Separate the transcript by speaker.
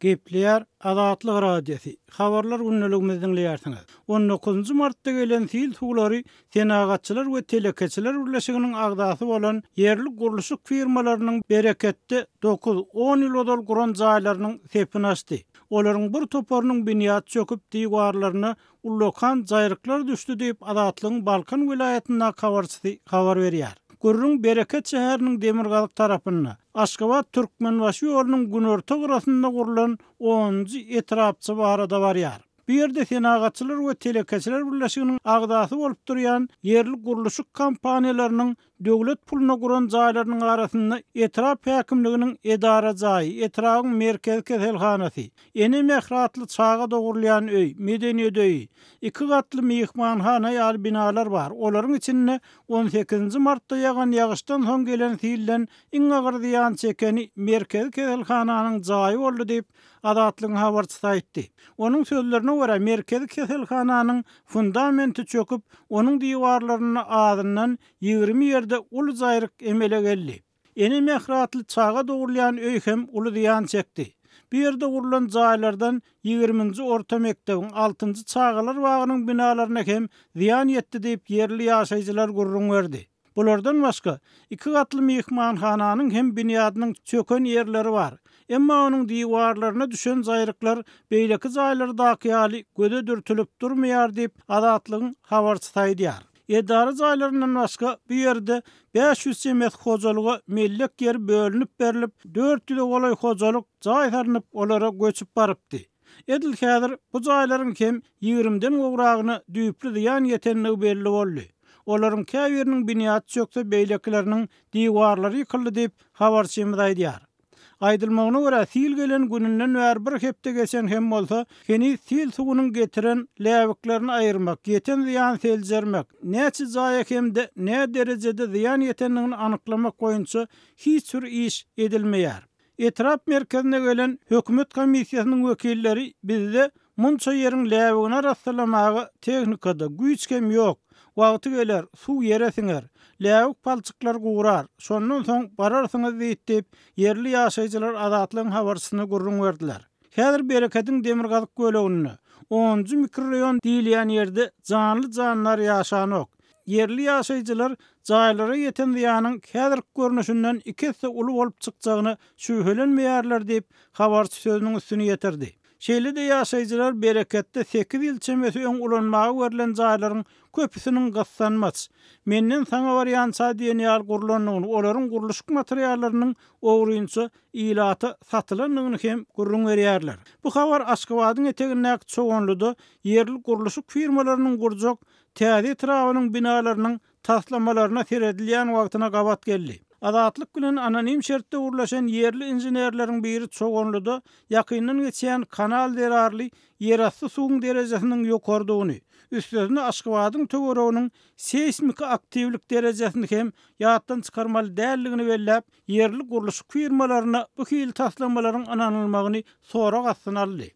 Speaker 1: Gepleýär Azatlyk Radiosy, Habarlar gündeligimizi diňleýärsiňiz. On dokuzynjy martda gelen sil suwlary Senagatçylar we telekeçiler birleşiginiň agzasy bolan ýerli gurluşyk firmalarynyň Bereketde dokuz, on ýyl ozal guran jaýlarynyň sepini açdy. Olaryň bir toparynyň binýady çöküp, diwarlaryna ullakan jaýryklar düşdi diýip, Azatlygyň Balkan welaýatyndaky habarçysy habar berýär. Gürrüň Bereket şäheriniň demirgazyk tarapynda, Aşgabat-Türkmenbaşy ýolunyň günorta gyrasynda gurlan onunjy etrapça barada barýar. Bu ýerde Senagatçylar we telekeçiler birleşiginiň agzasy bolup durýan ýerli gurluşyk kompaniýalarynyň döwlet puluna guran jaýlarynyň arasynda etrap häkimliginiň edara jaýy, etrabyň merkezi keselhanasy, Ene mähri atly çaga dogrulýan öý, medeniýet öýi, iki gatly myhmanhana ýaly binalar bar. Olaryň içinde on sekizinji martda ýagan ýagyşdan soň gelen silden iň agyr zyýan çekeni merkezi keselhananyň jaýy boldy diýip, Azatlygyň habarçysy aýtdy. Onuň sözlerine görä, merkezi keselhananyň fundamenti çöküp, onuň diwarlarynda azyndan 20 ýerde uly jaýryk emele geldi. Ene mähri atly çaga dogrulýan öý hem uly zyýan çekdi. Bu ýerde gurlan jaýlardan ýigriminji orta mekdebiň, altynjy çagalar bagynyň binalaryna hem zyýan ýetdi diýip, ýerli ýaşaýjylar gürrüň berdi. Bulardan başga, iki gatly myhmanhananyň hem binýadynyň çöken ýerleri bar. Emma onuň diwarlaryna düşen jaýryklar beýleki jaýlardaky ýaly göze dürtülip durmaýar diýip, Azatlygyň habarçysy aýdýar. Edara jaýlaryndan başga, bu ýerde 500 çemesi hojalyga mellek ýeri bölünip berlip, 400-e golaý hojalyk jaý salnyp, olara göçüp barypdy. Edil häzir bu jaýlaryň hem ýigrimiden gowragyna düýpli zyýan ýetendigi belli boldy. Olaryň käbiriniň binýady çökse, beýlekileriniň diwarlary ýykyldy diýip, habarçymyz aýdýar. Aýdylmagyna görä, sil gelen gününden bäri bir hepde geçen hem bolsa, heniz sil suwunyň getiren läbiklerini aýyrmak, ýeten zyýany seljermek, näçe jaýa hem-de näderejede zyýan ýetendigini anyklamak boýunça hiç bir iş edilmeýär. Etrap merkezine gelen hökümet komissiýasynyň wekilleri bizde munça ýeriň läbigini arassalamaga tehnika-da, güýç hem ýok, wagty geler, suw ýere siňer, läbik palçyklar gurar, şondan soň bararsyňyz diýdi diýip, ýerli ýaşaýjylar Azatlygyň habarçysyna gürrüň berdiler. Häzir Berekediň demirgazyk böleginde, onunjy mikroraýon diýilýän ýerde janly-jandar ýaşanok. Ýerli ýaşaýjylar jaýlara ýeten zyýanyň häzirki görnüşinden iki esse uly bolup çykjagyna şübhelenmeýärler diýip, habarçy sözüniň üstüni ýetirdi. Şeýle-de ýaşaýjylar Bereketde sekiz ýyl çemesi öň ulanmaga berlen jaýlaryň köpüsiniň gyssanmaç, menden saňa barýança diýen ýaly gurlandygyny, olaryň gurluşyk materiallarynyň ogrynça ilata satylandygyny hem gürrüň berýärler. Bu habar Aşgabadyň etegindäki Çoganlyda ýerli gurluşyk firmalarynyň gurjak täze etrabynyň binalarynyň taslamalaryna seredilýän wagtyna gabat geldi. Azatlyk bilen anonim şertde gürleşen ýerli inženerleriň biri Çoganlyda ýakyndan geçýän kanal zerarly ýerasty suwuň derejesiniň ýokarydygyny, üstesine Aşgabadyň töwereginiň seýsmiki aktiwlik derejesini hem ýatdan çykarmaly däldigini belläp, ýerli gurluşyk firmalaryna bu hili taslamalaryň ynanylmagyny sorag astyna aldy.